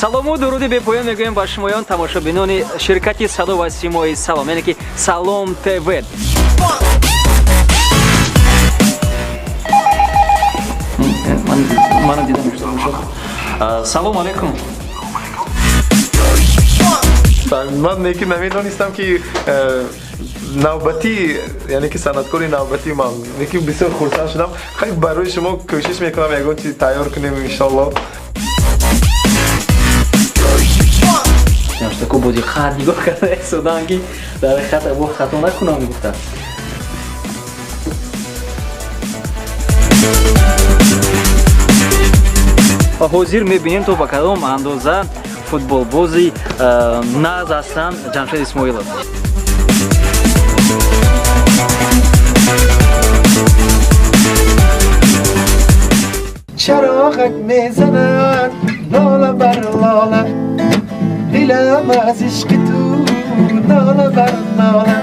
Салому дуруди бепоён мегӯем ба шумоён, тамошобинони ширкати садо ва симои Салом, яъне ки Салом ТВ. Мана дидам. Салом алейкум. Ман неки намедонистам, ки навбатӣ, яъне ки санъаткори навбатӣ ман, неки бисёр хурсанд шудам. Хай, барои шумо кӯшиш мекунам, ягон чиз тайёр кунем, иншолло. Тако бо диққат нигоҳ карда истодаам, ки дар ҳақиқат або хато накунам, гуфта. Ва ҳозир мебинем, то ба кадом андоза футболбози нағз ҳастанд Ҷамшед Исмоилов. Чароғак мезанад лола бар лола, дилам аз ишқи ту нола бар нола.